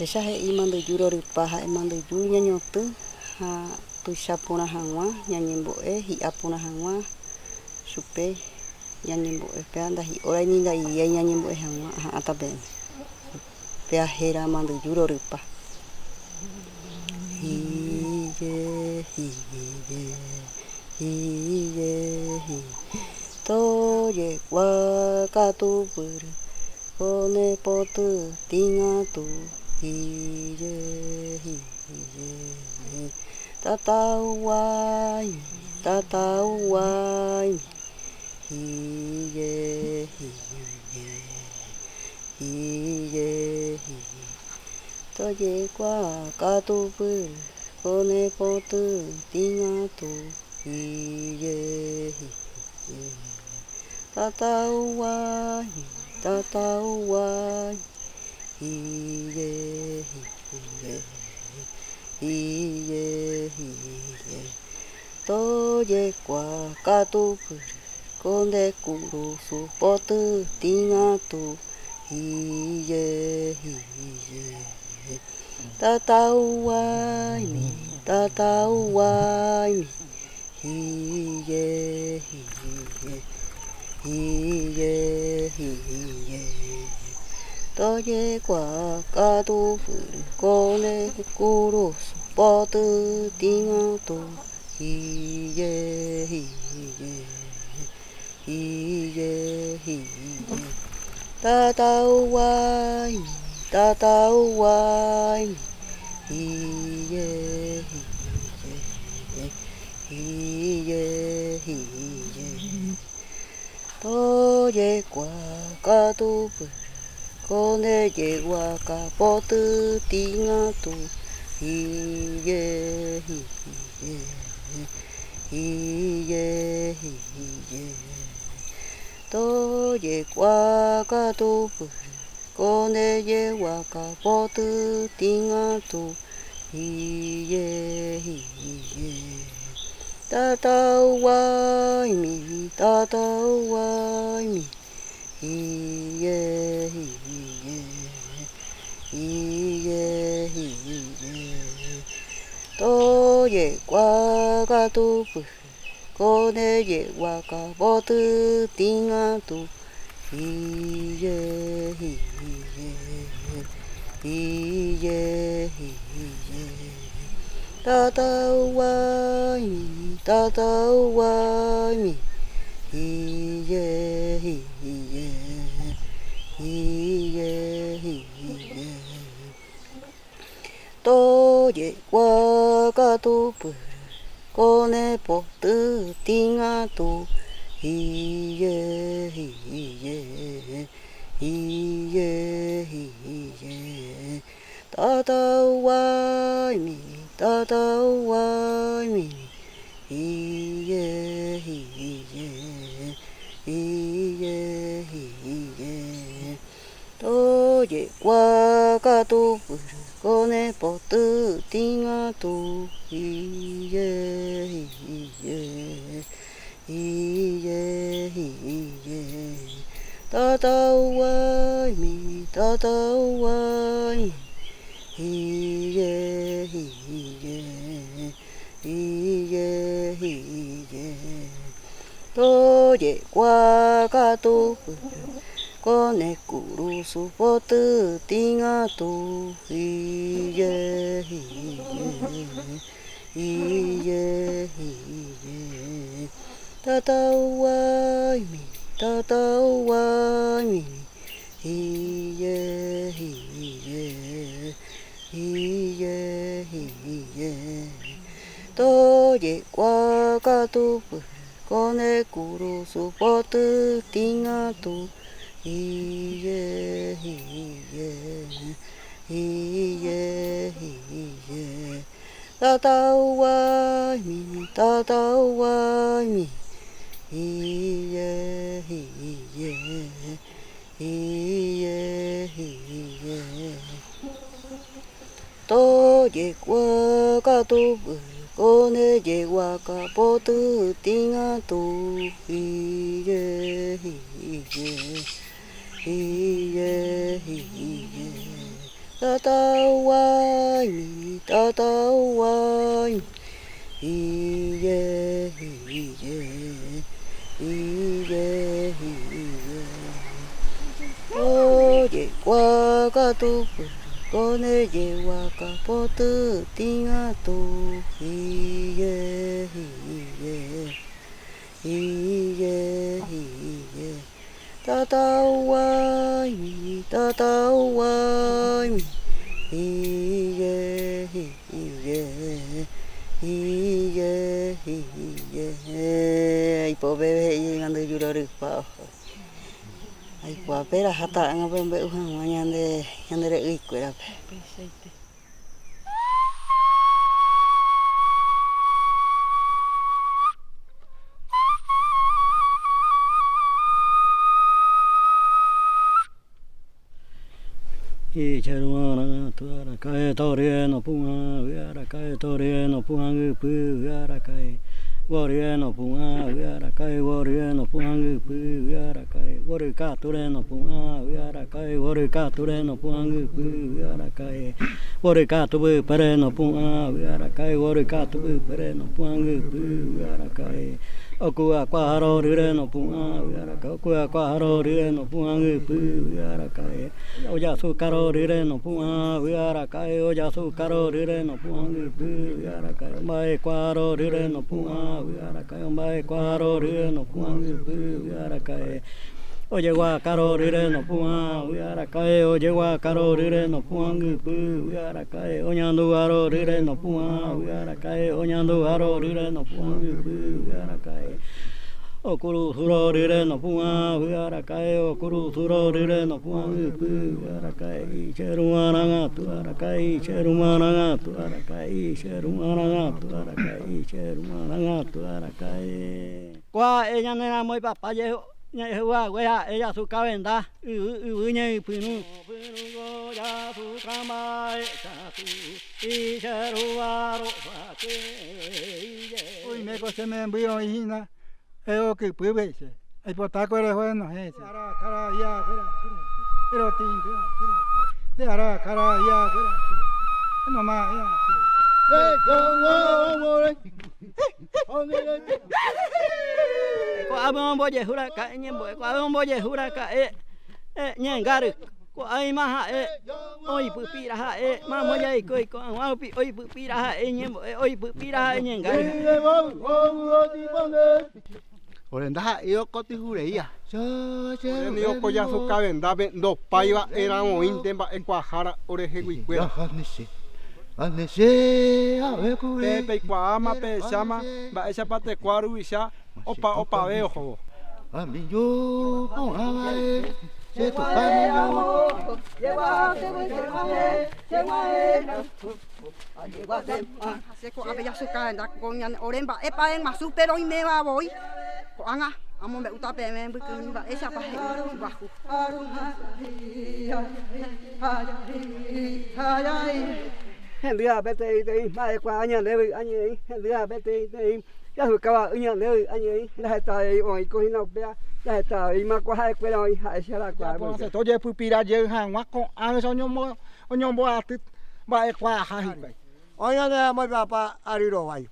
Péicha he'i mandyju rorypa ha'e mandyju ñañotỹ ha tuicha porã hag̃ua ñañembo'e, hi'a porã hag̃ua chupe ñañembo'e. Péva ndahi'órai ni nda'idiái ñañembo'e hag̃ua aha'ãta peẽme. Péva héra mandyju rorypa. Híje, híje, híje, híje, tojekuaa katupyry. Ko ne poty tĩngatu híje, híje, tatauguáimi, tatauguáimi, híje, híje, híje, híje, tojekuaa katupyry ko ne poty tĩngatu híje, híje. Tatauguái, tatauguái, híje, híje, híje, híje, tojekuaa katupyry ko nde kurusu poty tĩngatu, híje, híje, tatauguáimi, tatauguáimi. Híje, híje, híje, híje, tojekuaa katupyry ko nde kurusu poty tĩngatu. Híje, híje, híje, híje, tatauguáimi, tatauguáimi, híje, híje. Híje, híje, tojekuaa katupyry ko nde jeguaka poty tĩngatu. Híje, híje, híje, híje, tojekuaa katupyry ko nde jeguaka poty tĩngatu. Híje, híje, tatauguáimi, tatauguáimi, híje, híje, híje, híje, tojekuaa katupyry ko nde jeguaka poty tĩngatu. Híje, híje, híje, híje, tatauguáimi, tatauguáimi, híje, híje, híje, híje, Tojekuaa katupyry ko ne poty tĩngatu. Híje, híje, híje, híje, tatauguáimi, tatauguáimi, híje, híje, híje, híje. Tojekuaa katupyry ko ne poty tĩngatu. Híje, híje, híje, híje, tatauguáimi, tatauguáimi, híje, híje, híje, híje. Tojekuaa katupyry ko ne kurusu poty tĩngatu. Híje, híje, híje, híje, tatauguáimi, tatauguáimi, híje, híje, híje, híje. Tojekuaa katupyry ko nde kurusu poty tĩngatu. Híje, híje, híje, híje, tatauguáimi, tatauguáimi, híje, híje, híje, híje. Tojekuaa katupyry ko nde jeguaka poty tĩngatu. Híje, híje, híje, híje. Tatauguaimi, tatauguaimi, Iye, iye, iye, iye. Ojekuaa katu ko nde jeguaka poty tĩngatu, Iye, iye, iye, iye. Tatauguaimi, tatauguaimi, Iye, iye, iye, iye. Aipópe he'i mandyju rorypa oho. Aikuaápe raháta ág̃a pembe'u hag̃ua ñande ñande re'ỹikuérape. Kua ñane ramói papa jehuhague ha'e jasuka venda yvy yvy ñeipyrũ. Oiméko che memby oĩ hína eokypýpe che aipota ko reho enohẽ che. Ko'ápe ombojehu raka'e ñembo'e, ko'ápe ombojehu raka'e ñengáry, ko'áima ha'e oipypíra ha'e mamo jaiko iko'ag̃ua rupi oipypíra ha'e ñembo'e, oipypíra ha'e ñengáry. Ore ndaha'éi okotyhureía. Ore ningo ko jasuka vendápe ndopái va'erã voínte mba'ekuaahára oreheguikuéra. Peẽ peikuaáma pehecháma mba'éichapa tekua ruvicha opa opave ohóvo. Che ko'ápe jasuka ko ñane ore mba'épa guasúpe roiméva voi. Ko'ág̃a amombe'úta peẽme mbykymi mba'éichapa he'i guahu. Hendy peteĩ teĩ mba'ekuaa ñandéve añe'ẽ hendy peteĩ teĩ jasukáva y ñandéve añe'ẽ ndahetavei oĩko hína upéva ndahetavéima ko ha'ekuéra oĩ ha'éicha rakuaa. Ojepypira jey hag̃ua ko'ág̃a oñomboaty mba'ekuaaha hikuái. Oĩ ñande ramói papa ary rovái.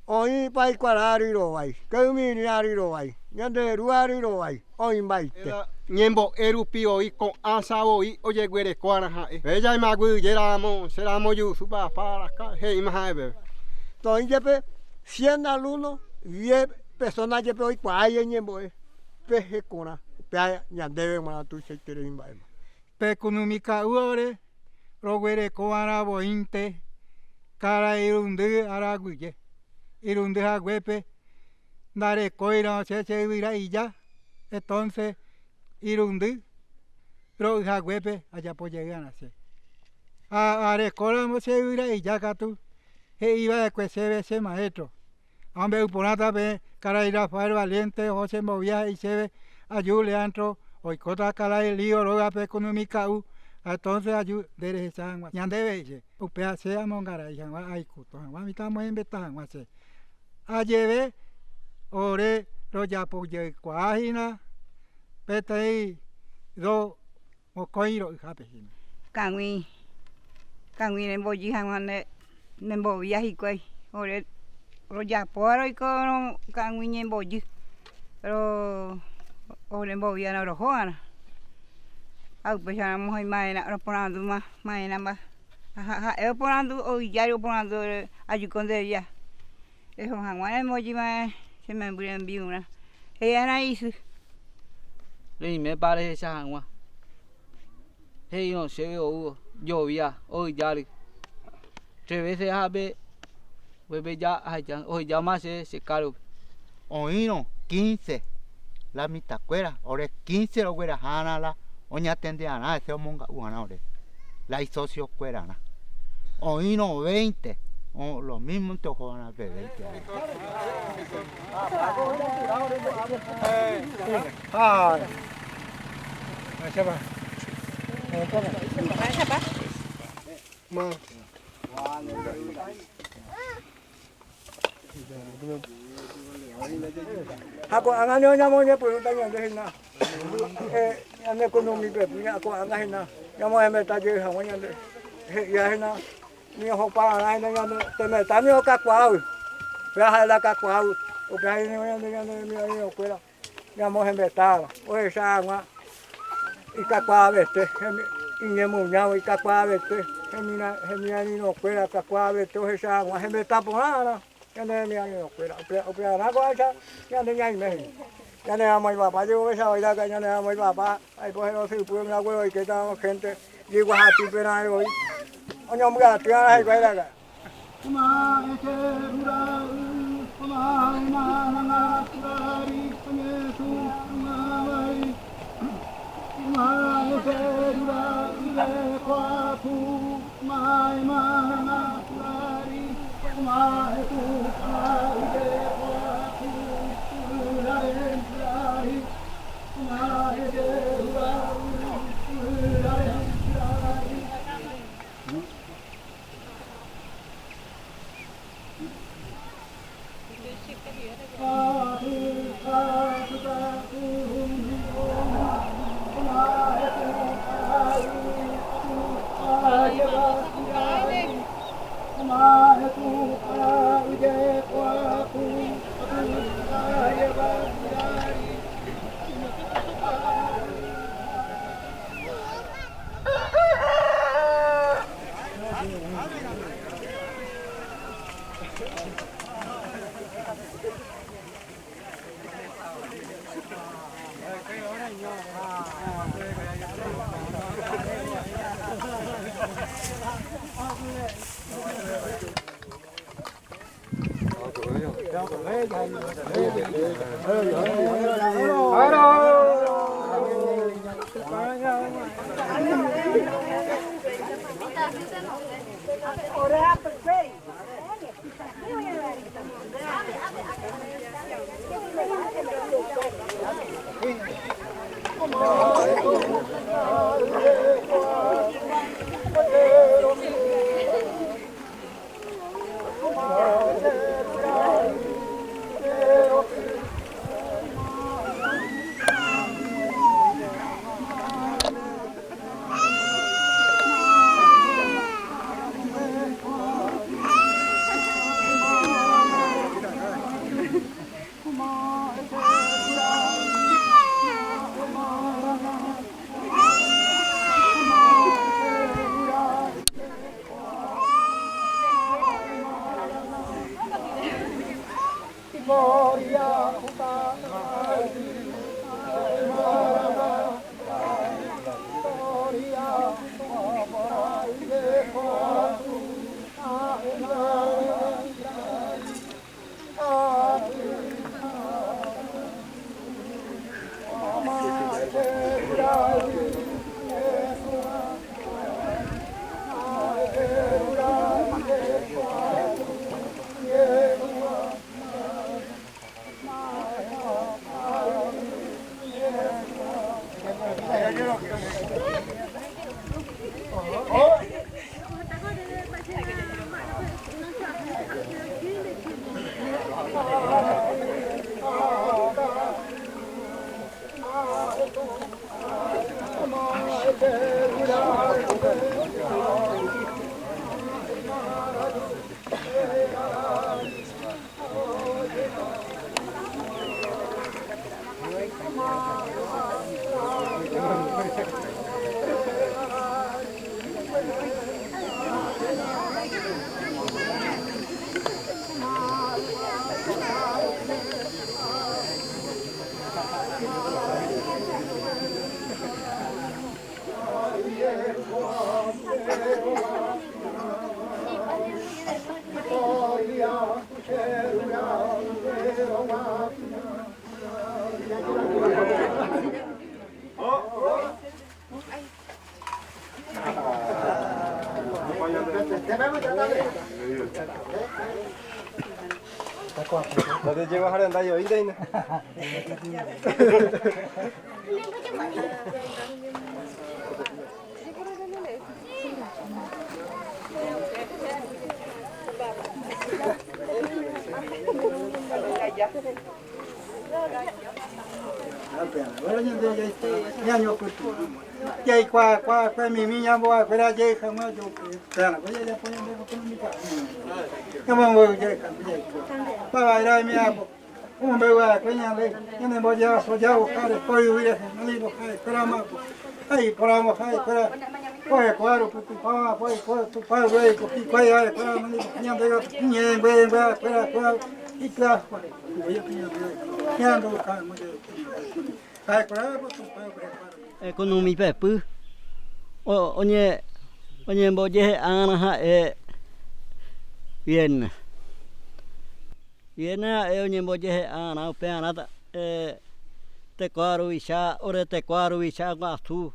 Oĩ paikuara ary rovái. Keymiri ary rovái. Ñande ru ary rovái. Oĩmbaite. Ñembo'e rupi voi ko'ãsa voi ojeguereko arã ha'e. Péicha imaguyje ramo, che ramo jusu papa araka he'íma ha'e peve. Toĩ jepe 100 alumno, 10 personas jepe oikuaa ñembo'e pe hekorã. Upéva ñandéve g̃uarã tuichaiterei mba'éma. Pe kunumika'u ore roguereko va'erã voínte karai irundy araguyje. Irundy haguépe ndarekóirõ che che yvyra ija, entonces irundy ro'y haguépe ajapo jey arã che. Ha arekóramo che yvyra ija katu he'iva'ekue chéve che maestro. Ambe'u porãta pe karai Rafael Valiente oho chembovia he'i chéve aju Leandro oikóta karai Lío rógape kunumika'u, entonces aju nde rehecha hag̃ua ñandéve he'i che. Upéva che amongarai hag̃ua aikutu hag̃ua mitã amohembeta hag̃ua che. Ajeve ore rojapo jeykuaa hína peteĩ do mokõi ro'yhápe hína. Kag̃ui. Kag̃ui rembojy hag̃ua ne nembovia hikuái ore rojapóva roikórõ kag̃ui ñembojy oremboviárõ rohóva'erã ha upéicharamo ma'erã roporandúma ma'erãmba ha'e oporandu oijáre oporandu ajuko nde ría reho hag̃ua rembojýma che memby rembi'urã he'i'arã isy. Reimépa rehecha hag̃ua. He'írõ chéve oúvo jovia ohyjáry. Tres veces ahápe upépe ja ahecha ohejáma che che kárgope. Oĩrõ quince la mitãkuéra, ore quince roguerahárã la oñatende'arã hese omonga'u'arã ore la isociokuerarã. Oĩrõ veinte, lo mísmonte oho'arã pe veinte avei. Ha ko'ág̃a ñamoñepyrũta ñande hína ñane kunumípe ko'ág̃a hína ñamohemeta jey hag̃ua ñande he'íva hína Ni ohopararã hína ñande temeta ni okakuaágui. Upéva ha'e la kakuaágui. Upéva hína ñande ñane remiarirõkuéra ñamohembetáva ohecha hag̃ua ikakuaavete iñemuñávo ikakuaavete hemiarirõkuéra kakuaavete ohecha hag̃ua hembeta porãrã ñane remiarirõkuéra. Upearã ko'áicha ñande ñaime hína. Ñane ramoipapa jehovechave ñane ramoipapa aipo herosypy umi agueroikéta gente Jyguahatýpe raẽ voi oñombyaty arã hikuái raka'e. Kunumi pepy oñembojehe'árã ha'e viernes. Viernes ha'e oñembojehe'árã upearã tekoha ruvicha, ore tekoha ruvicha guasu,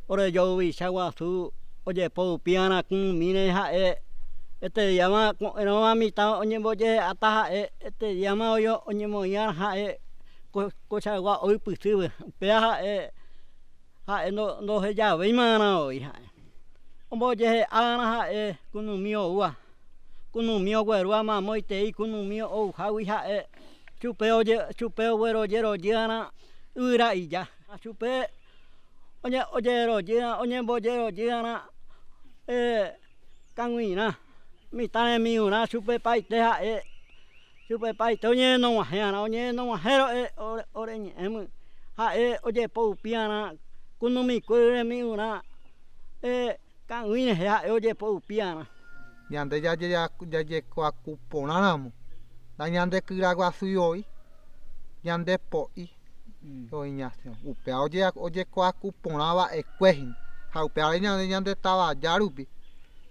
ore joyvicha guasu ojepo upiarã kunumíre ha'e este díama ko'ẽrõva mitã oñembojehe'áta ha'e este díama oñemoĩarã ha'e Kochagua oipysýva, upéva ha'e ha'e ndohejavéimarã voi ha'e. Ombojehe'árã ha'e kunumi oúva, kunumi oguerúva mamoitei kunumi ouhágui ha'e chupe chupe oguerojerojýarã yvyra ija. Chupe ojerojýarã oñembojerojýarã kag̃uirã, mitã remi'urã chupe paite ha'e. Chupepaite oñehenog̃uahẽ'arã, oñehenog̃uahẽ ore ñe'ẽme, ha'e ojepoupi'arã kunumikuéry remi'urã ka'ỹi rehe ha'e ojepoupi'arã. Ñande jajekuaaku porãramo, nañandekyraguasúi voi, ñande po'i oĩ ñasẽ. Upéva ojekuaaku porã va'ekue hína. Ha upévare ñande ñande tavaja rupi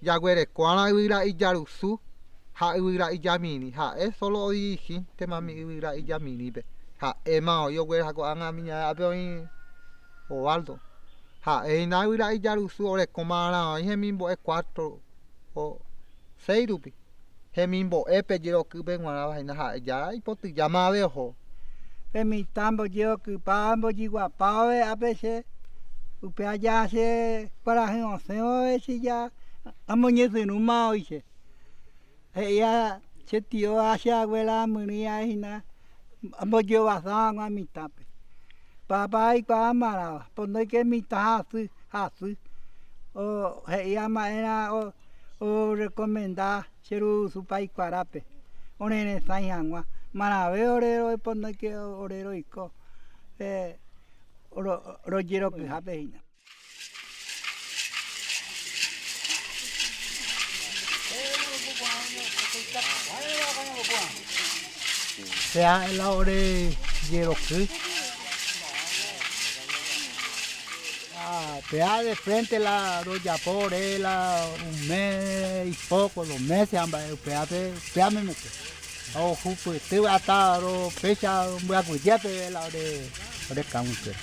jaguereko'arã yvyra ijarusu ha yvyra ijamirĩ. Ha'e solo odirigíntema mi yvyra ijamirĩpe. Ha'éma oĩ ogueraha ko'ág̃a mi ñave'ápe oĩ Ovaldo. Ha'e hína yvyra ijarusu orekóma oĩ hemimbo'e cuatro o seis rupi. Hemimbo'épe jerokýpe g̃uarãva hína ha'e jára ipotyjáma ave oho. Pe mitã mbojerokypa mbojyguapa vove ápe che upe aja che kuarahy osẽ vove che ja amoñepyrũma oĩ che. He'íva che tio ha che abuela amyrỹi ae hína ambojovasa hag̃ua mitãpe. Papa aikuaa amarãva, ponóike mitã hasy, hasy. He'íva ma'erã orekomenda che rusu Paikuarápe oreresãi hag̃ua. Marãve ore ponóike ore roiko rojerokyhápe hína. Che ha'e la ore jeroky. Péa de frente la rojapo ore la un mes y poco, dos meses ha mba'e upévape upéva memete. Ha ohupyty hasta péicha rombyakuyje peve la ore kag̃uikuéra.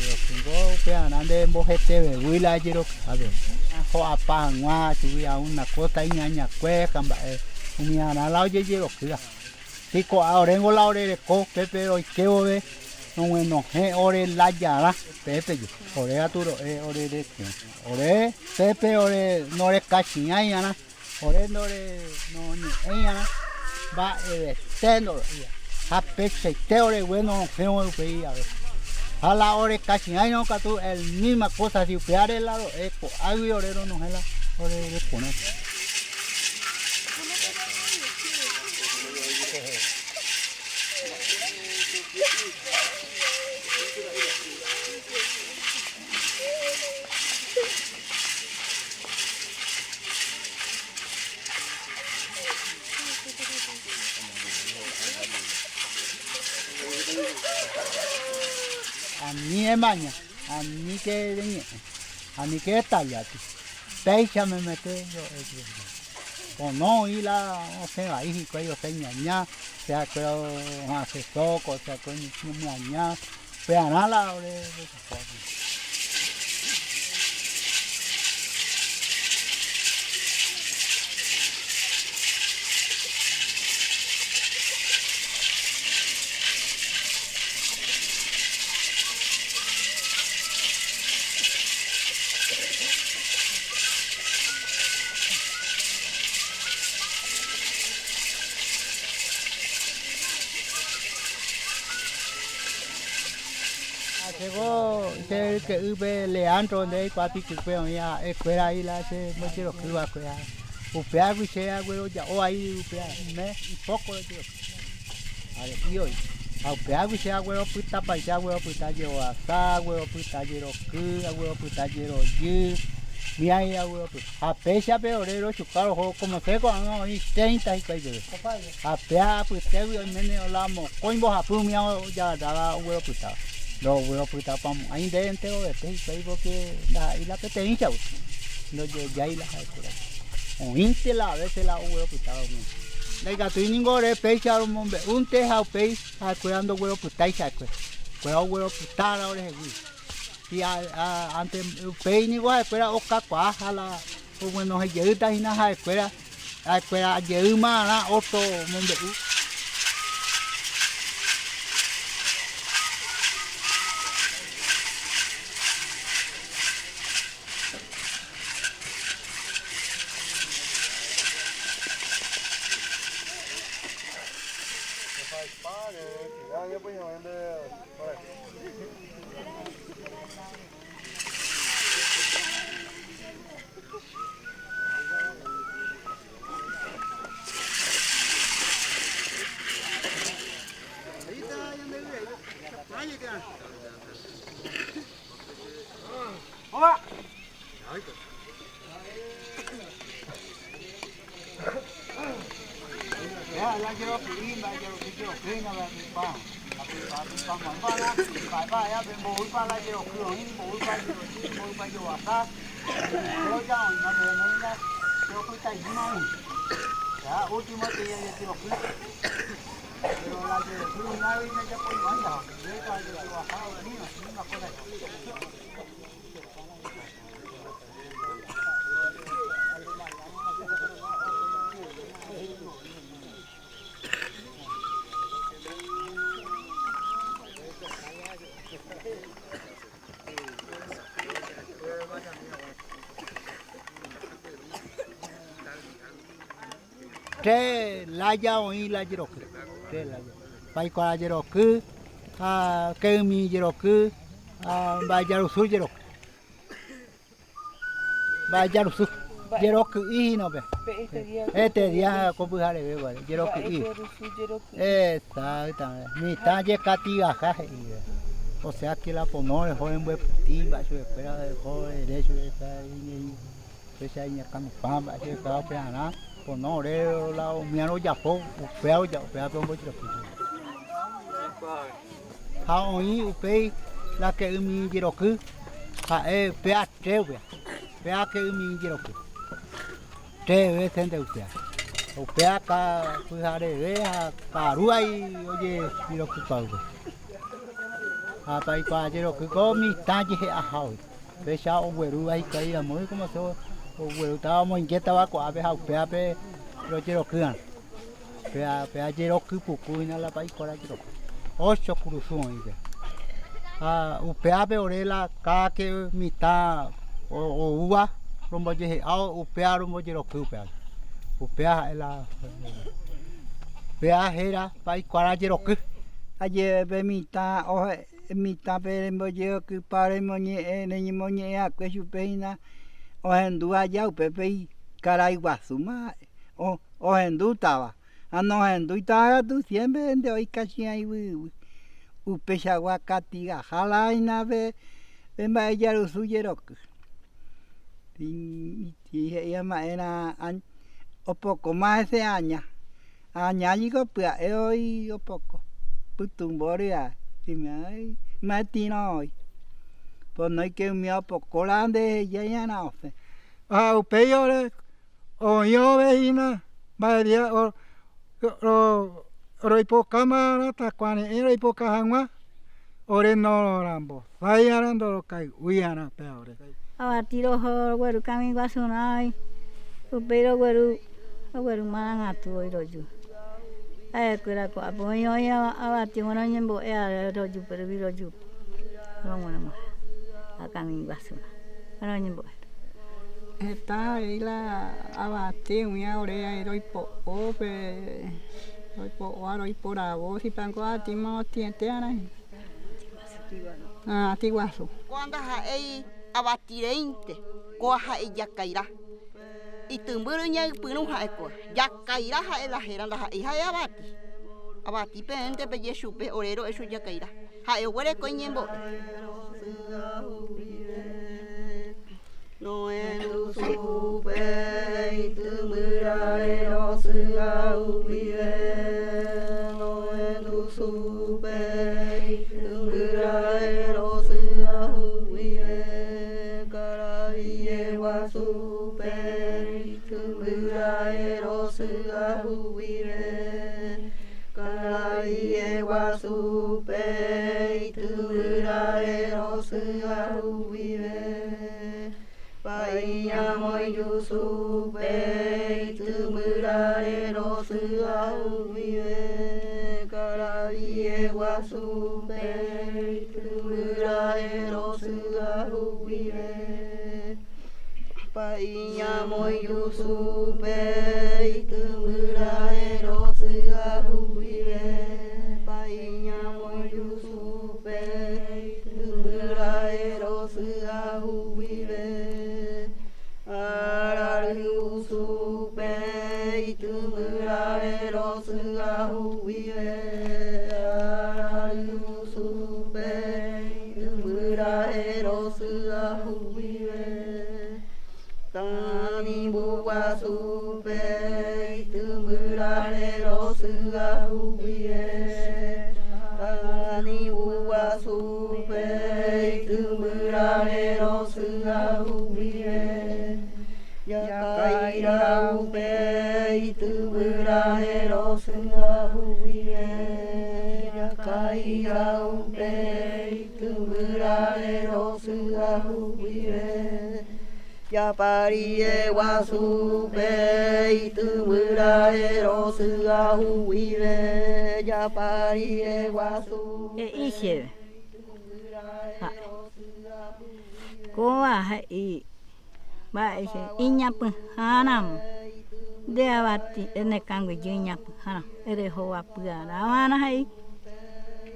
Jeroky upearã nde mbohetevevýi la jerokyhápe. Ho'apa hag̃ua chugui una cosa iñañakue ha mba'e umiarã la ojejerokýva. Si ko'ã oréngo la ore reko pépe roike vove rog̃uenohẽ ore lajarã pépeje. Ore katu ro'e ore reko. Ore pépe ore norekachi'ãi'arã, ore ndore noñe'ẽi'arã mba'evete ndoro'éiva. Ha peichaite ore guéno rosẽ vove upéi ave. Ha la orekachi'ãirõ katu el misma cosa si upévare la ro'e ko'águi ore ronohẽ la ore rekorã. Ani emaña. Aníke reñe'ẽ, aníke etallati. Péicha memete ro'e chupe. Pono oĩ la osẽ vai hikuái osẽ ñaña, ha'ekuéra oha'ãse sóko, ha'ekuéra oñemyaña, upearã la ore rojapo. Chéko che ryke'ýpe Leandro nde aikuaa pikykue oĩ ha'e kuéra aí la che mbojeroky va'ekue ha upévagui che agueroja'o aí upéva me ipóko rojeroky are'i oĩ ha upévagui che agueropytapaite agueropyta jehovasa agueropyta jeroky agueropyta jerojy miãi agueropyta ha péichape ore rochuka roho como se ko'ág̃a oĩ treinta hikuái peve Ha péa apytégui oiméne la mokõi mbohapy umi ojagarráva ogueropytáva. Ndogueropytapamo'ãi nde enterovete hikuái pórke ndaha'éi la peteĩchagui, ndojejái la ha'ekuéra. Oĩnte la avése la ogueropytáva umi. Ndaikatúi ningo ore péicha romombe'únte ha upéi ha'ekuéra ndogueropytái ha'ekuéra. Kuéra ogueropytára orehegui. Si ánte upéi ningo ha'ekuéra okakuaa ha la oguenohẽ jeýta hína ha'ekuéra. Ha'ekuéra jeýma arã ótro omombe'u. Tre laya oĩ la jeroky. Tre laya. Paikuara jeroky, ha Keymi jeroky, ha Mba'ejarusu jeroky. Mba'ejarusu jeroky'i hína upe. Este día ko pyhareve guare jeroky'i. Exactamente. Mitã jekatigaha he'i. O sea que la pono reho rembyepytĩ mba'e chupekuéra reho ere chupe péicha iñakãnupã mba'e chupekuéra upearã pono ore la umíva rojapo upéva rojapo upévape ombojeroky chupe. Ha oĩ upéi la ke'ymi jeroky ha'e péa tre upéva, péa ke'ymi jeroky. Tres vécente upéva. Upéva pyhareve ha ka'aru ai ojerokypa upe. Ha paikuaa jeroky ko mitã jehe'aha oĩ. Péicha oguerúva hikuái ramói como se oguerútava omoingétava ko'ápe ha upévape rojeroky'arã. Péa péa jeroky puku hína la paikuára jeroky. Ocho kurusu oĩ upéva. Ha upévape ore la káda ke mitã oúva rombojehe'a upéva rombojeroky upéva. Upéva ha'e la péa héra paikuára jeroky. Ajeve pe mitã mitã pe rembojerokypa remoñe'ẽ reñemoñe'ẽakue chupe hína ohendu aja upépe karai guasúma ha'e. Ohendútava ha nohendúitava katu siémprente oikachiã yvýgui. Upeichagua katigaha láina pe mba'e jarusu jeroky. He'íva mba'erã opokóma hese aña. Aña jiko pya'e voi opoko pytũmbory ae. Mba'e tĩrõ voi. Ponoike umi opokóra ndehejái arã osẽ. Ha upéi ore oĩ ove hína mba'e día roipokáma ratakuare'ẽ roipoka hag̃ua ore nororambosái arã ndorokay'úi arã péva ore. Avati roho rogueru kami guasurã upéi rogueru rogueru marangatu voi roju. Ha'ekuéra ko'ápe oĩ oĩ avati oguerõ oñembo'e are roju pe rupi roju roguerõ ha kami guasurã roñembo'e. Heta avei la avati umíva ore roipo'o pe roipo'óva roiporavo sipango avatĩma otĩete arã hína. Avati guasu. Kóa ndaha'éi avati reínte, kóa ha'e jakaira. Itymbyry ñaypyrũ ha'e kóa. Jakaira ha'e la héra ndaha'éi ha'e avati. Avati peẽnte peje chupe ore ro'e chu jakaira. Ha'e oguereko iñembo'e. He'i chéve ha'e kóva he'i mba'éicha iñapyhãramo nde avati ne kanguyjy iñapyhãramo rehovapy'arãva'erã he'i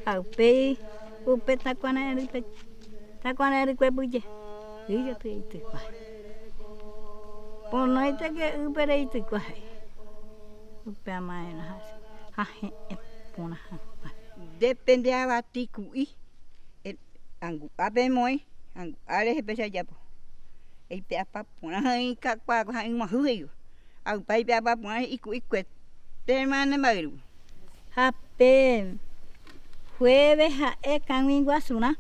ha upéi upe takuare'ẽ takuare'ẽ rykuepyje yjoty eitykua ponoiteke ýpe reitykua he'i upéva ha he'ẽ porã hag̃ua. Depende avati ku'i angu'ápe emoĩ angu'a rehe péicha ajapo eipe'apa porã ha ikakuaa ha yguasu he'íva ha upéi aipe'apa porã iku'i kuetéma ne mba'yrúgui. Ha pe jueves ha'e kag̃ui guasurã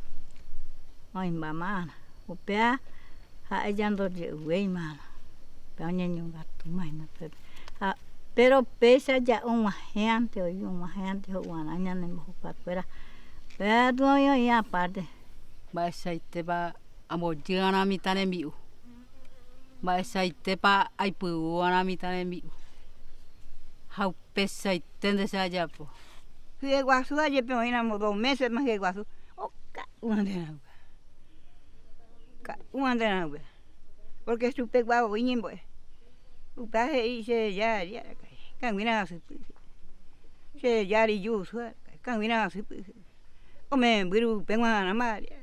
oĩmbáma arã upéva ha'e jandoje'uvéima arã upéva oñeñongatúma hína upépe ha péro péicha ja og̃uahẽante oĩ og̃uahẽante ho'uarã ñanembohupakuéra upéva katu oĩ oĩ aparte. Mba'eichaitépa ambojy'arã mitã rembi'u. Mba'eichaitépa aipyvõ'arã mitã rembi'u. Ha upeichaite che ajapo. Hyeguasu jepe oĩramo dos mésema hyeguasu oka'únterã upéva, oka'únterã upéva, pórke chupegua voi ñembo'e. Upéva he'i che jára kangui rasýpy, che jára ijusu kangui rasýpy. Omemby upe g̃uarã María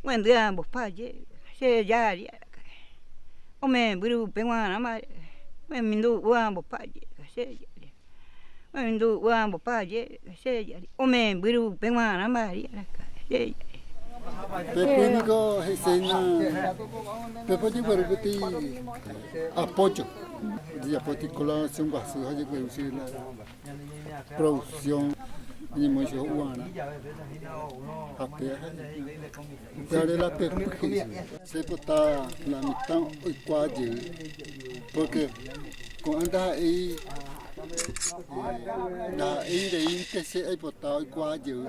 Wendy ambopaje che jára Omemby upe g̃uarã María Wendy ambopaje che jára Wendy ambopaje che jára Omemby upe g̃uarã María che jára. Pepo niko he'iséina pepo ojegueru peteĩ apoyo ojejapo peteĩ colaboración guasu ha ojegueru chéve la producción. Oñemoĩ chupe ho'uarã ha péva he'i. Upévare la pepy he'i chupe. Che aipota la mitã oikuaa jey pórke ko'ã ndaha'éi ndaha'éi reínte che aipota oikuaa jey.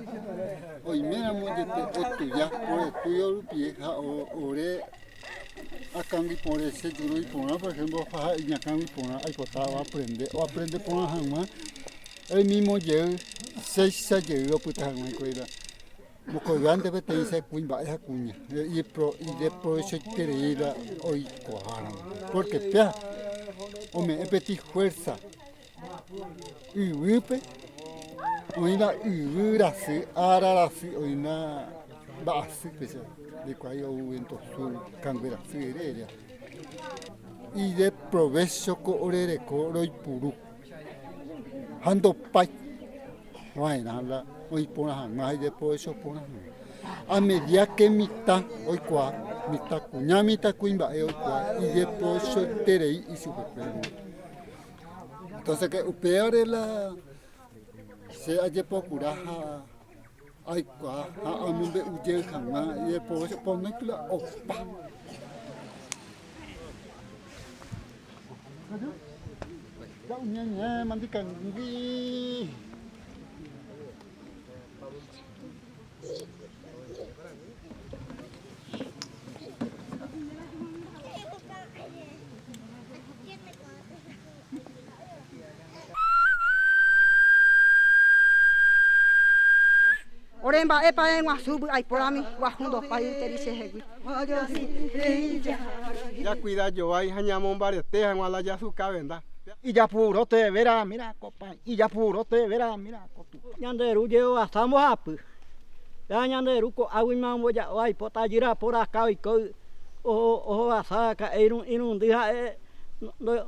Oiméramo jepe otuja por estudio rupie ha ore akãgui porã che juru iporã por ejemplo ha iñakãgui porã aipota oaprende oaprende porã hag̃ua Oimimo jey séicha jey opyta hag̃ua hikuái la mokõivévante peteĩ che kuimba'e ha kuña ideprovechoiterei la oikuaáramo pórke péa ome'ẽ peteĩ fuérsa yvýpe oĩ la yvy rasy ára rasy oĩ la mba'asy péicha ndoikuaái ou viento sur kangue rasy ere eréva ideprovécho ko ore reko roipuru. Ha ndopái va'erã la oĩ porã hag̃ua ha ideprovecho porã hag̃ua. A medida que mitã oikuaa, mitãkuña, mitãkuimba'e oikuaa ideprovechoiterei ichupekuéra. Entonces que upévare la che ajepokura ha aikuaa ha amombe'u jey hag̃ua ideprovecho pono la opa. Ore mba'e pae guasu vy'aiporãmi guahu ndopái yteri chehegui. Jakuida jovái ha ñamombarete hag̃ua la jasuka venda. Ijapuro te vera mira ko paĩ ijapuro te vera mira ko tupã. Ñande Ru jehovasa mbohapy. Péva ñande Ru ko'águima omboja'o aipo tajýra poraka oiko ohovasa ka'e irundy ha'e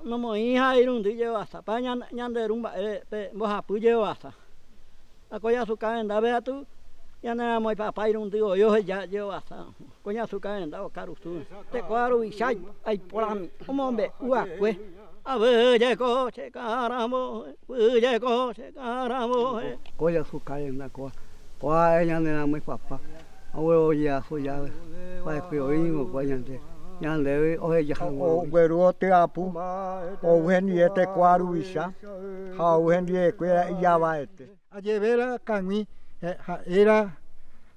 nomoĩri ha irundy jehovasa. Péva ñande Ru mba'e pe mbohapy jehovasa. Ha ko jasuka rendápe katu ñane ramói papa irundy voi oheja jehovasa. Ko jasuka renda okarusu. Tekoha ruvicha aiporami omombe'u va'ekue. Avyjeko che karambo, vyjeko che karambo. Ko jasuka renda kóva. Kóva ha'e ñane ramói papa oguerojeasu jave va'ekue oĩ ningo kóva ñande ñandéve oheja hag̃ua. Ogueru otyapu ou hendive tekoha ruvicha ha ou hendivekuéra ijavaete. Ajevera kag̃ui ha'éra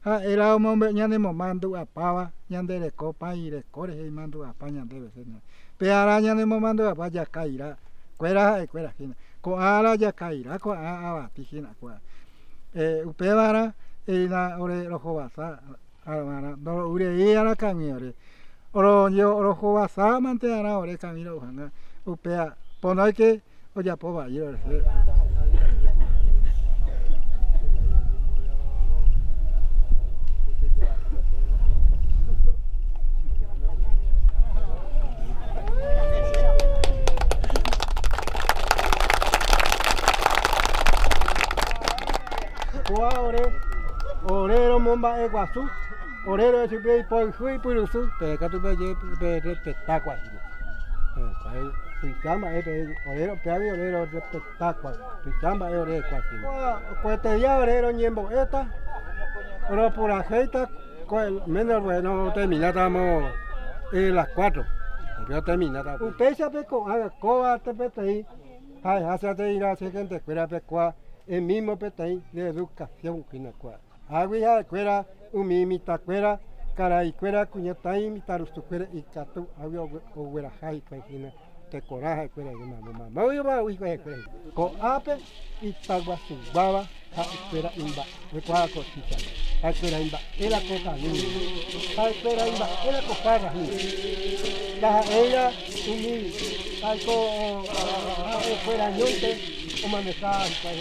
ha'éra omombe'u ñanemomandu'apáva ñande reko paĩ reko rehe imandu'apa ñandéve hína. Pe ára ñanemomandu'apa jakaira kuéra ha'e kuéra hína. Ko'ã ára jakaira ko'ã avati hína kua. Upévarã eína ore rohovasa va'erã ndoro'urei ára kag̃ui ore. Rohovasa mante va'erã ore kag̃ui ro'u hag̃ua upéva ponóike ojapo vai orehe. Kóva ore, ore romomba'eguasu, ore ro'e chupe ipoyhu ipyrusu, peẽ katu peje perrespetákua hína. Tuicha mba'e pe ore péagui ore rorrespetákua, tuicha mba'e ore rekua hína. Ko'ẽteia ore roñembo'éta, ropurahéita, menos bueno oterminátaramo las cuatro, otermináta. Upéichape ko'ág̃a kóva peteĩ ha'eha che ateirã che gentekuérape kua el mismo peteĩ de educación hína kua. Águi ha'ekuéra umi mitãkuéra, karaikuéra, kuñataĩ, mitãrusukuéra ikatu águi ogueraha hikuái hína tekorã ha'ekuéra mamo ogueraha hikuái ha'ekuéra. Ko'ápe itaguasuguáva ha'ekuéra imba'ekuaa ko chicha. Ha'ekuéra imba'éva ko kañýme. Ha'ekuéra imba'éva ko parra hína. Ndaha'éira umi ha'eko ha'ekuéra ñónte omaneha hikuái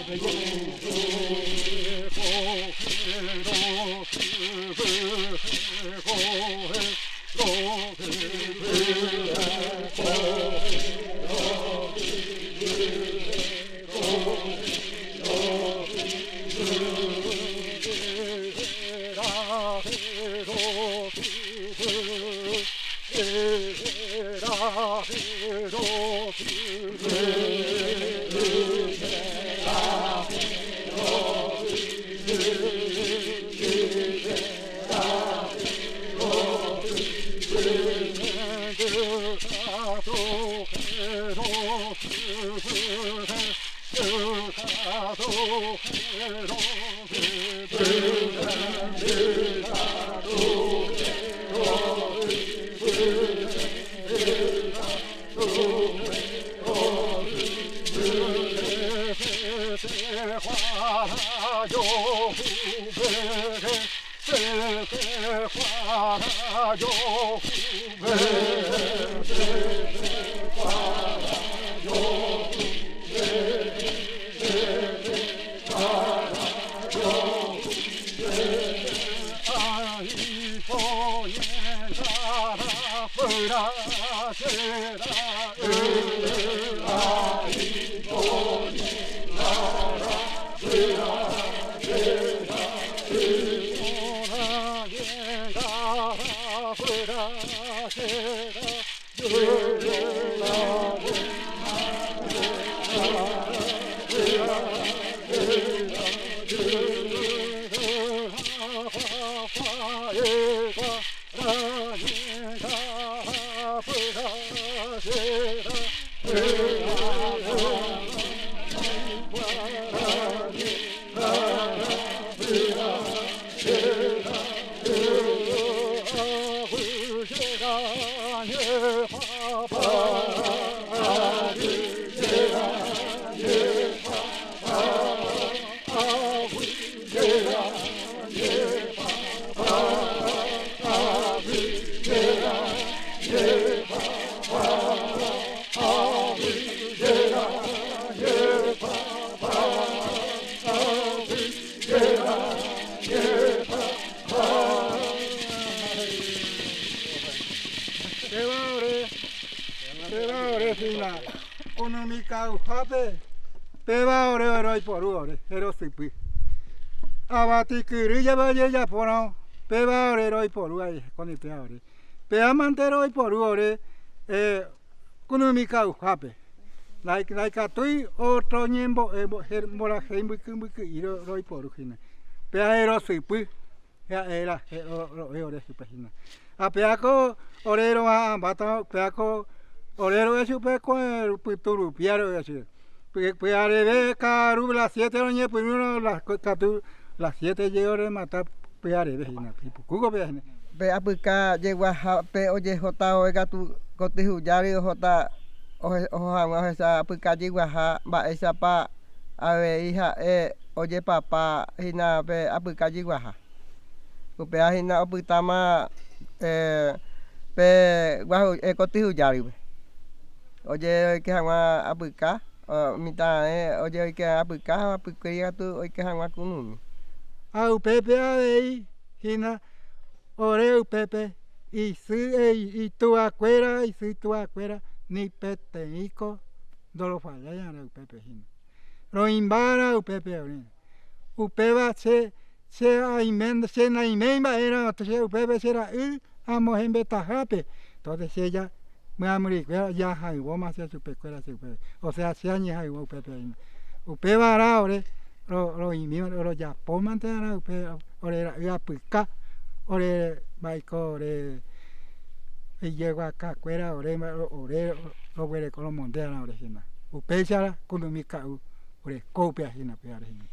Kunumika'uhápe péva ore oroiporu ore rosypy. Avatikyry jave ojejapórõ péva ore roiporu konipéva ore. Péva mante roiporu ore kunumika'uhápe. Ndaikatúi otro ñembo'e mborahéi mbyky mbyky'i roiporu hína. Péva rosypy ha'e la ro'e ore chupe hína. Ha péako ore roha'ãmbáta péako ore ro'e chupe ko'ẽ pytũ rupia ro'e chupe. Pyhareve ka'aru las siete roñepyrũrõ katu las siete jey oremata pyhareve hína ipukúko péva hína. Pe apyka jeguahápe ojehóta vove katu kotyhujáry ohóta oho hag̃ua ohecha apyka jeguaha mba'éichapa avei ha'e ojepapa hína pe apyka jeguaha. Upéva hína opytáma pe kotyhujárype. Ojeroike hag̃ua apyka, mitãra'ẽ ojeroike hag̃ua apyka ha apykuéri katu oike hag̃ua kunumi. Ha upépe avei hína ore upépe isy ituakuéra, isy ituakuéra ni peteĩko ndorofallái arã upépe hína. Roĩmbára upépe ore. Upéva che che aime che naiméi mba'érõ che upépe che ra'y amohembetahápe entonces che ja myamyrikuéra jahayvóma che chupekuéra che upépe osea che añehayvo upépe aína. Upévarã ore roĩmi rojapómante arã upe ore ra'y apyka ore mba'eiko ore ijeguakakuéra ore ore roguereko romonde arã ore hína. Upéicha kunumi ka'u oreko upéva hína upévare hína.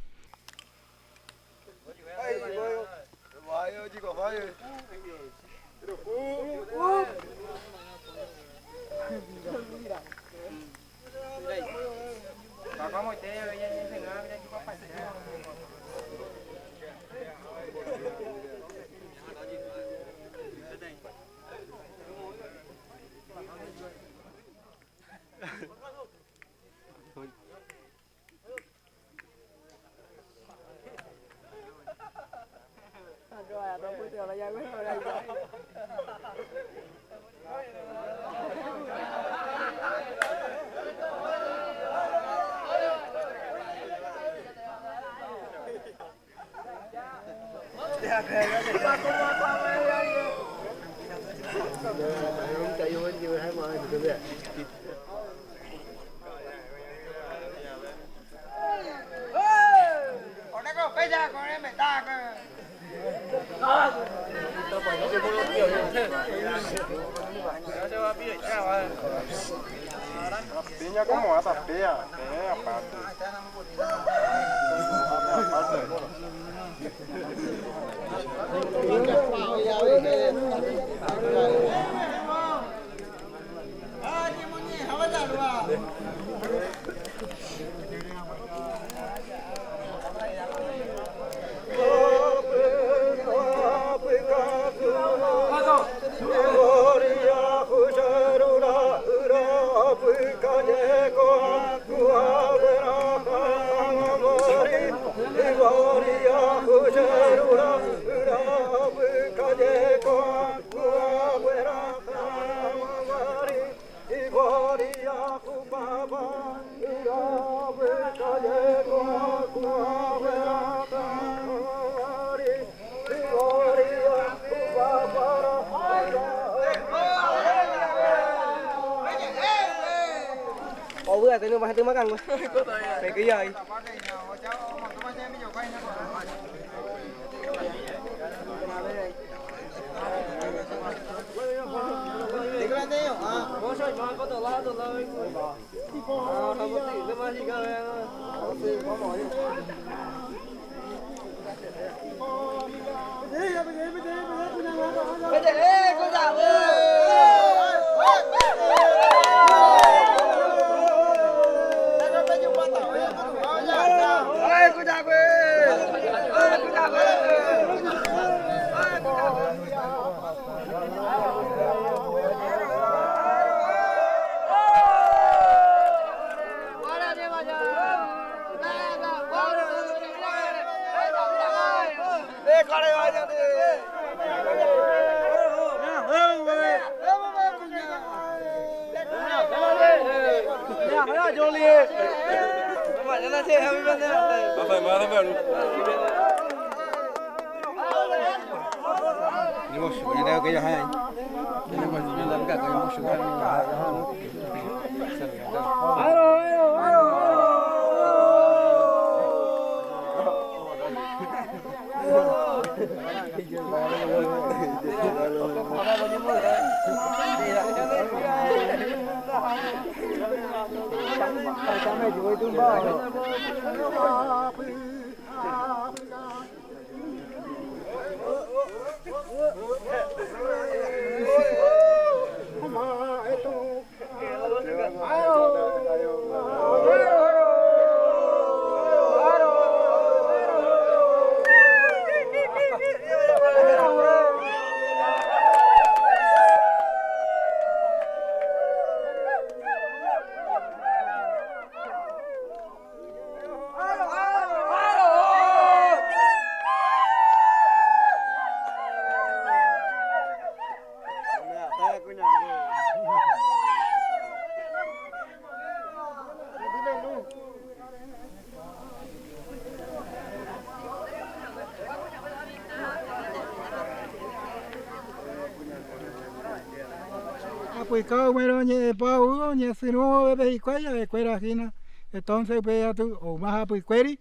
Apyka upérõ oñe'ẽpa ou oñesyrũ oveve hikuái ha'ekuéra hína entonces upéi atu oúma hapykuéri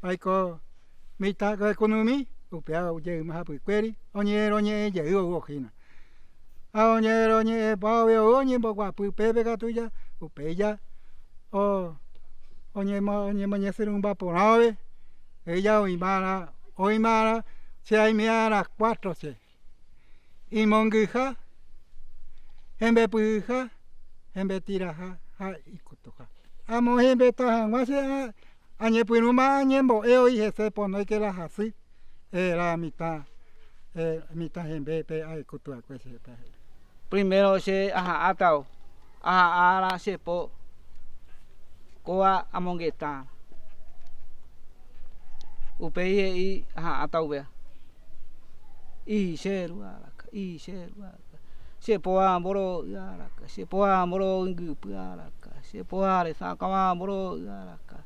oiko mitã kunumi upéva ojeýma hapykuéri oñe'ẽroñe'ẽ jey ou hína ha oñe'ẽroñe'ẽpa ou oñemboguapy pépe katu ja upéi ja oñemoñesyrũmba porãve péicha oĩma che aime ára cuatro che Imongyha, hembepyhyha, hembetiraha ha ikutuha. Amohembeta hag̃ua che añepyrũma añembo'e oĩ hese ponóike la hasy la mitã mitã hembe pe aikutuakue che pe. Primero che aha'ãtao, aha'ãra che po kóva amongeta. Upéi he'i aha'ãta upéva. Che ru araka, che ru araka, che po'a mboro'y araka, che po'a mboro'y ypy araka, che po'a resakãva mboro'y araka,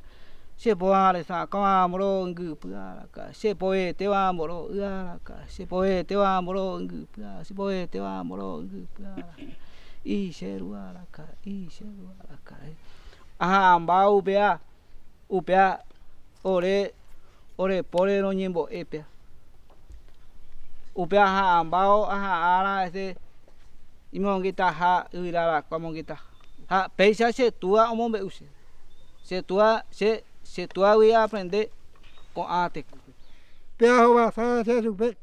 che po'a resakãva mboro'y ypy araka, che po'etéva mboro'y araka, che po'etéva mboro'y ypy araka, che po'etéva mboro'y ypy araka, che ru araka, che ru araka. Aha'ãmba upéva, upéva ore Ore póre roñembo'e péa. Upe aha'ãmbávo aha'ãra ese imongetaha yvyrarakua mongetaha. Ha péicha che túa omombe'u chéve. Che túa, che, che túagui aaprende ko'ã teko. Pe ahovasa che chupe,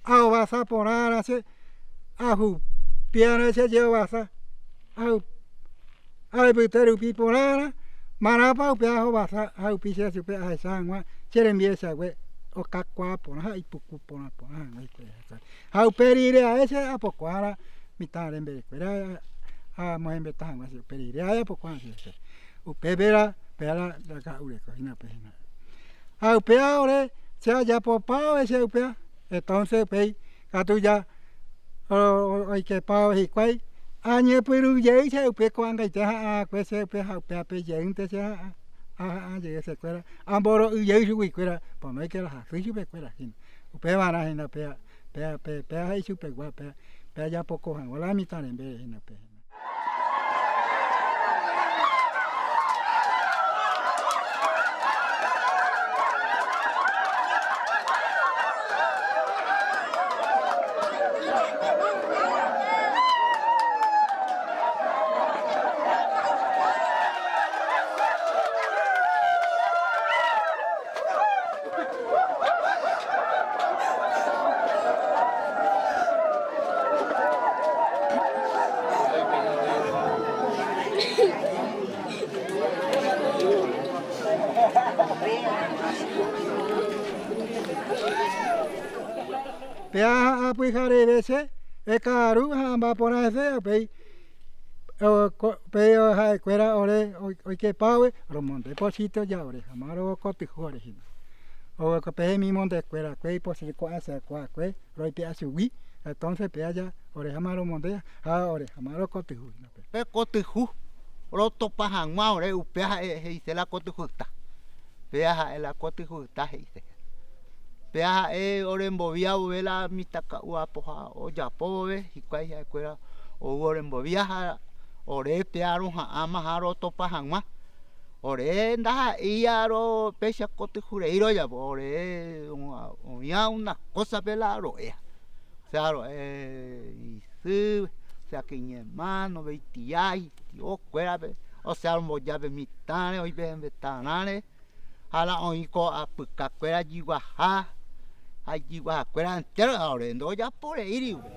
ahovasa porãrã che ahupiarã che jehovasa, aipyte rupi porãrã, marãpa upe ahovasa ahupi che chupe ahecha hag̃ua che rembiechague okakuaa porã ha ipuku porã porã hag̃ua hikuái. Ha upe rire ae che apokuaára mitã remberekuéra amohembeta hag̃ua che upe rire ae apokuaa che. Upépe la péa la ka'u reko hína upe hína. Ha upéva ore che ajapopa ove che upéva, entonces upéi katu ja oikepa hikuái añepyrũ jey che upe ko'ãngaite ha'ãkue che upe ha upévape jeýnte che ha'ã, aha'ã jey hesekuéra amboro'y jey chuguikuéra ponóike la hasy chupekuéra hína. Upevarã hína péa, péa, péa he'i chupegua, péa, péa japoko hag̃ua la mitã rembe hína pe. Pe aha pyhareve che ekaru ha amba'aporã hese upéi upéi ha'ekuéra ore oikepágui romonde pochýte ojaore ha máva rokotyhu ore hína. Pe hemimondekuérakue ipochy ko'ãsekuaakue roipe'a chugui, entonces pe aja oreháma romonde ha oreháma rokotyhu hína pe. Pe kotyhu rotopa hag̃ua ore upéva ha'e he'ise la kotyhuyta. Péva ha'e la kotyhuyta he'ise. Péva ha'e orembovia vove la mitãka'u apoha ojapo vove hikuái ha'ekuéra ou orembovia ha ore péva roha'ãma ha rotopa hag̃ua. Ore ndaha'éi aro péicha kotyhu rei rojapo, ore oĩva una kósape la ro'éva. Osea ro'e isy, osea ke iñermáno, pe itia, itiokuérape, osea romboja pe mitãre, oĩ pe hembetarãre, ha la oĩ ko apykakuéra jyguaha, ha ijyguahakuéra entéro ore ndojaporeíri upe.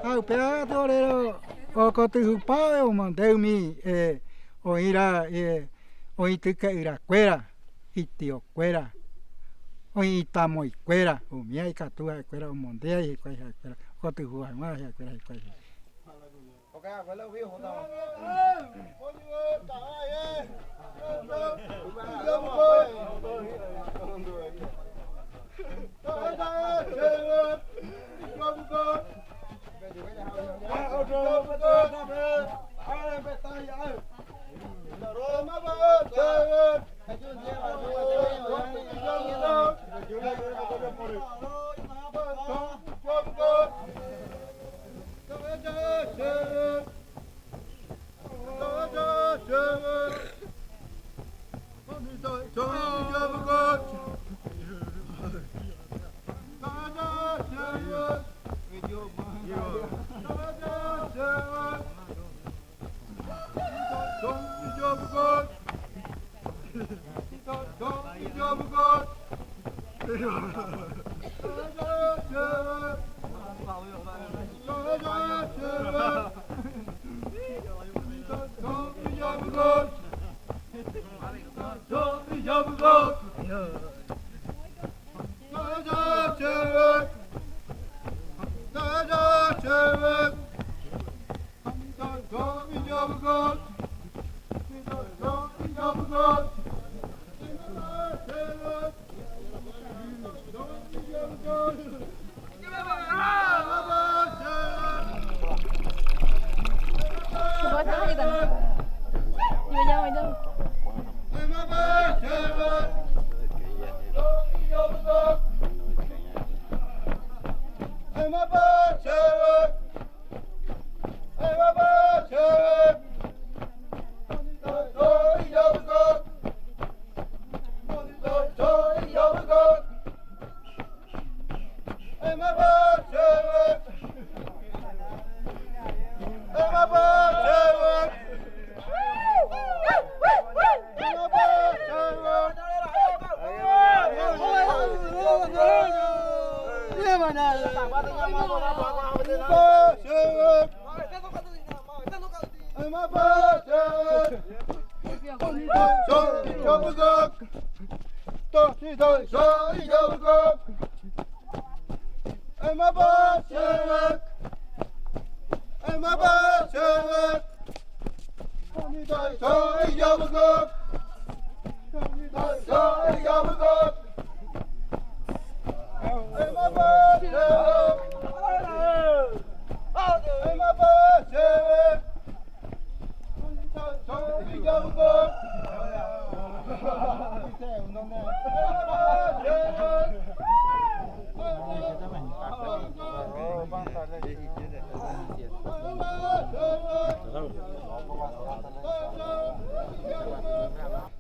Ha upéva katu ore okotyhupáve omonde umi oĩra oĩ tyke'yrakuéra, itiokuéra, oĩ itamoikuéra, umíva ikatu ha'ekuéra omondéva hikuái ha'ekuéra okotyhu hag̃ua ha'ekuéra hikuái.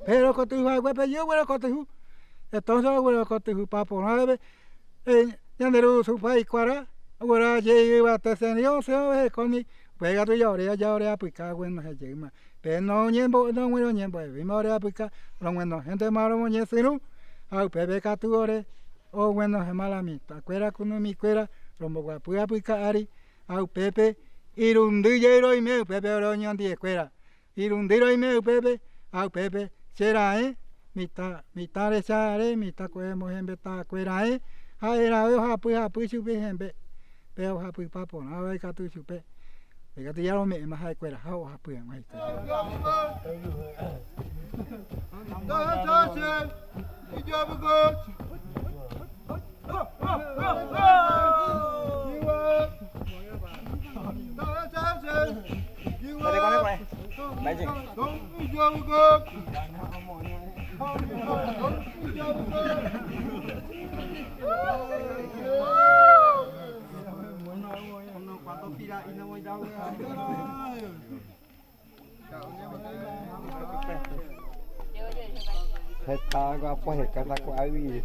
Pero kotyhuakuépe jeguerokotyhu entonces oguerokotyhupa porãve ñande rusupaikuára ogueraha yvate hekóni upéi katu ore ore apyka oguenohẽ jeýma pe noñembo'evéima ore apyka roguenohẽntema romoñesyrũ ha upépe katu ore oguenohẽma la mitãkuéra kunumikuéra romboguapy apyka ári ha upépe irundy jey roime upépe ore oñondiekuéra irundy roime upépe ha upépe cheraẽ mitã mitã rechare mitã hembetakueraẽ ha'erãve ohapyhapy chupe hembe pe ohapypa porãva ikatu chupe ikatu ja rome'ẽma ha'ekueraha ohapy hag̃ua hikuái. Heta apoheka ko'águi.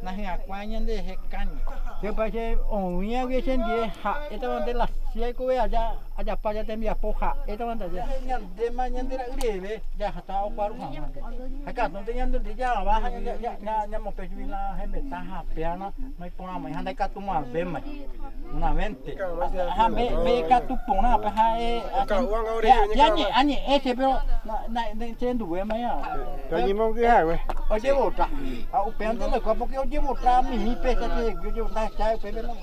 Nahyakuã ñanderehe kañy. Che pache oĩagui chendie ha'étavante la che aikove aja ajapa aja tembiapo ha'étavante aja. Ñandéma ñande ra'y reheve jahata okuaru hag̃ua. Ha ikatúnte ñanduti java ha ñamopẽ chugui la hembeta ha péana noiporãmo'ãi ha ndaikatumo'ãvémai. Unavénte. Ha me ikatu porã pe ha'e añe'ẽ che pero cherenduvémai. Toñemongyhague. Ojevota. Ha upévante ndoikuaa porque ojevota mimi péicha chehegui ojevota hecháve upépe no.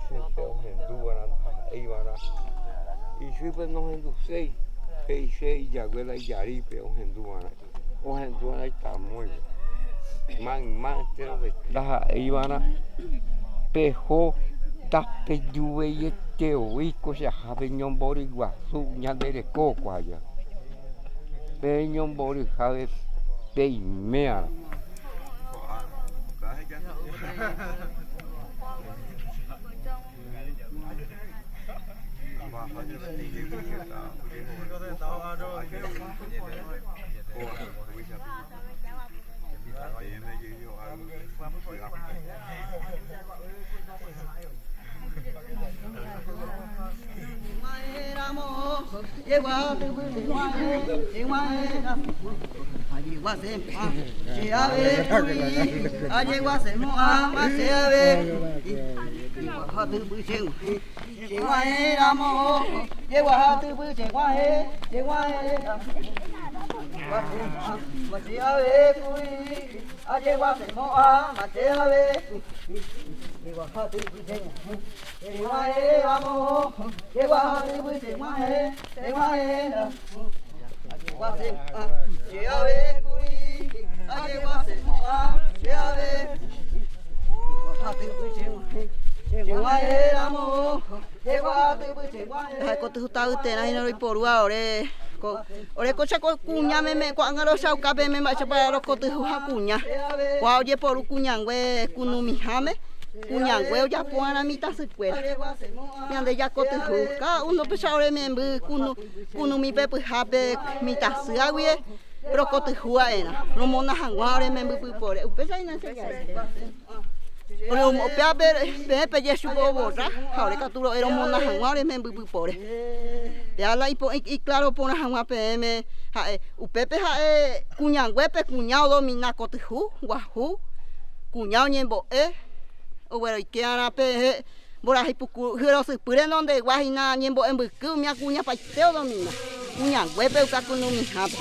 Isýpe ohendúva'erã ndaha'éiva'erã isýpe nohenduséi he'ise ijaguéla ijarípe ohendúva'erã ohendúva'erã itamóipe mayma enterove ndaha'éiva'erã peho ndapejuveietevoi ko che ahápe ñombory guasu ñande reko kuaja pe ñomboryhápe peiméarã. Ha'e roiporúva ore ore kóicha ko kuña meme ko'ág̃a rohechauka peẽme mba'éichapa rokotyhu ha kuña kua ojeporu kuñangue kunumiháme kuñangue ojapo'arã mitãsykuéra ñande jakotyhu cada uno péicha ore memby kunumi pepyhápe mitãsýa guie rokotyhu va'erã romona hag̃ua ore memby pypore upéicha hína che ja'e. Upévape peẽ peje chupe ovorra ha ore katu ro'e romona hag̃ua ore memby pypore. Péva la iclaro porã hag̃ua peẽme ha'e upépe ha'e kuñanguépe kuña odomina kotyhu guahu, kuña oñembo'e ogueroike arã pe mborayhu puku hyerosypy renondegua hína ñembo'e mbyky umi kuñapaite odomina kuñanguépe upe akunumihápe.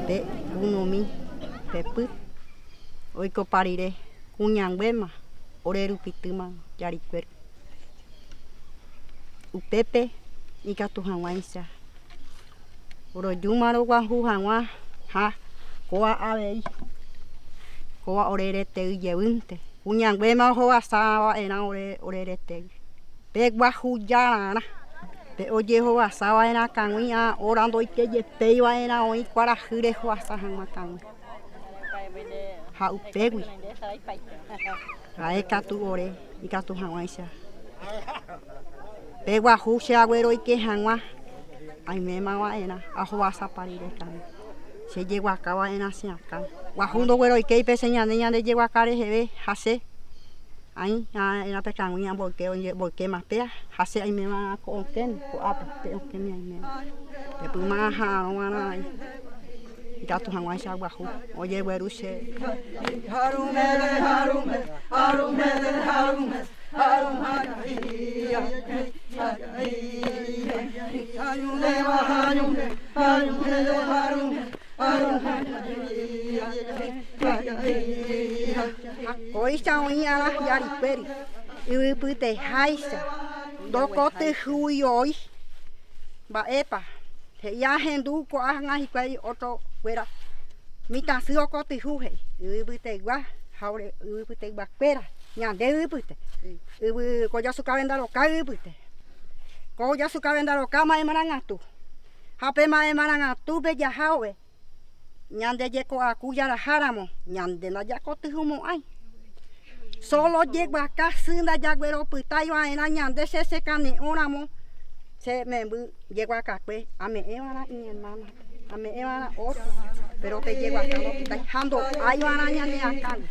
Pe kunumi pepy oikopa rire kuñanguéma ore rupitýma jarikuéra. Upépe ikatu hag̃uáicha rojúma roguahu hag̃ua ha kóva avei kóva ore retey jevýnte. Kuñanguéma ohovasa va'erã ore retey. Pe guahujararã pe ojehovasa va'erã kag̃ui ha óra ndoike jepéi va'erã oĩ kuarahy rehovasa hag̃ua kag̃ui. Ha upégui ha'e katu ore ikatu hag̃uáicha pe guahu che agueroike hag̃ua aiméma va'erã ahovasapa rire kag̃ui. Che jeguaka va'erã che akã. Guahu ndogueroikéi pe che ñande ñande jeguaka reheve ha che aĩ va'erã pe kag̃ui amboyke mboykéma péa ha che aime va'erã ko okẽme ko'ápe pe okẽme aime va'erã. Pepyma aha'arõ va'erã aĩ ikatu hag̃uáicha guahu ojegueru che. Ha kóicha oĩ ára hi'arikuéri, yvypyteháicha, ndokotyhýioi. Mba'épa he'i ahendu ko'ág̃a hikuái ótro kuéra mitãsy okotyhu he'i yvypytegua ha ore yvypyteguakuéra ñande yvypyte yvy ko jasukavendaroka yvypyte ko jasukavendaroka ma'ẽmarangatu ha pe ma'ẽmarangatúpe jaha ove ñande jeko'aku jaraháramo ñande ndajakotyhumo'ãi solo jeguaka sy ndajagueropytái va'erã ñande che chekane'õramo che memby jeguakakue ame'ẽva'erã iñermánape ame'ẽva'erã ótro péro pe jeguaka ndopytái ha ndo'aiva'erã ñane akãgui.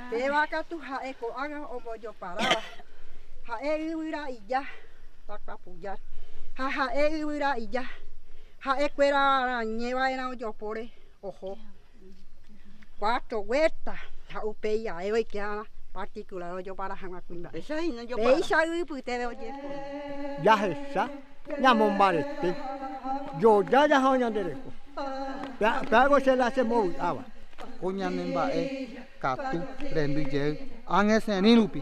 Péva katu ha'e ko'ág̃a ombojoparáva, ha'e yvyra ija takuapuja ha ha'e yvyra ija, ha'e kuéra rañe va'erã ojopóre oho cuatro vuelta ha upéi ae oike va'erã particular ojopara hag̃ua kuimba'e. Péicha yvypytépe ojeporu. Jahecha ñamombarete joja jaha ñande reko. Pe algo che la chembovy'áva. Ko ñane mba'e katu rendy jey ág̃esẽrĩ rupi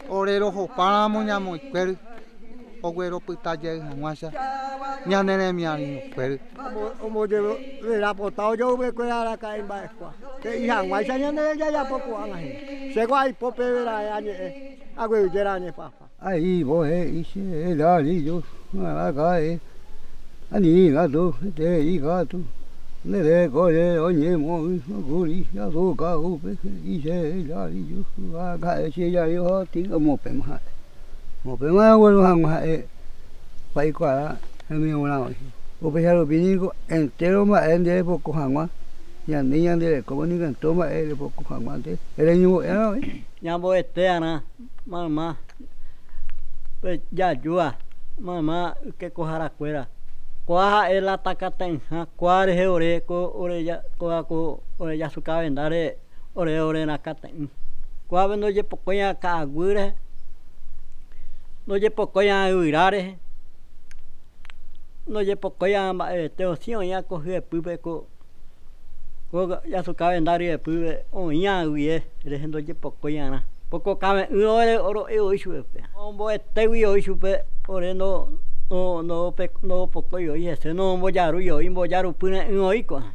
ore rohopáramo ñamoikuéry. Ogueropyta jey hag̃uáicha ñane remiarirũkuéry. Ombojeverapota ojoyvekuéra araka'e mba'ekua. He'i hag̃uáicha ñande jajapo ko'ág̃a hína. Chéko aipo peve raẽ añe'ẽ aguyjéra añepapa. Aí vohe che rari yo arakae ani katu tei katu nde kore oñemoĩ kuri azuka upe che rari yo arakae che rari oti omopéma ha'e omopéma ogueru hag̃ua ha'e paikuaa hemi'urã oĩ upéicha rupi niko entero mba'e nde repoko hag̃ua ñande ñanderekóva niko entero mba'e repoko hag̃ua nde reñembo'éva oĩ. Ñamboete'arã mayma jajúa mayma ykekoharakuéra kóa ha'e la takate'ỹha kóa rehe ore ko ore kóa ko ore Jasukavendáre ore orerakate'ỹ kóape ndojepokóiva ka'aguy rehe ndojepokóiva yvyra rehe ndojepokóiva mba'evete osĩ oĩva ko hyepýpe ko Jasuka ryepýpe oĩva guive rehe ndojepokói'arã poko kave'ỹ ore oro'e voi chupe omboetégui voi chupe ore ndopokói voi hese nombojarúi voi mbojarupyre'ỹ voi ko'ág̃a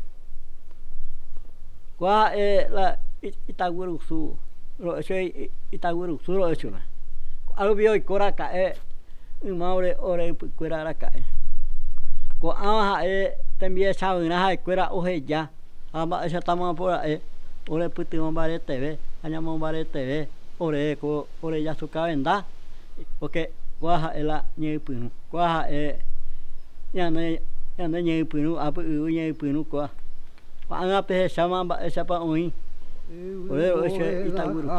kua ha'e la itaguyrusu ro'e chupe itaguyrusu ro'e chupe ko'árupi oikoraka'e yma ore ypykuéra araka'e ko'ãva ha'e tembiechavyrã ha'ekuéra oheja ha mba'éichatamapora'e orepytyvõ mbareteve ha ñamombareteve ore ko ore Jasukavenda porque kóa ha'e la ñeypyrũ kóa ha'e ñane ñane ñeypyrũ ápe yvy ñeypyrũ kóa ko'ág̃a pehecháma mba'éichapa oĩ ore ro'e che Itaguyrusu.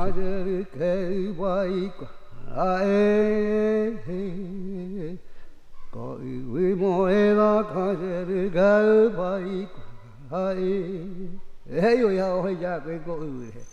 He'i oheja ko yvy rehe.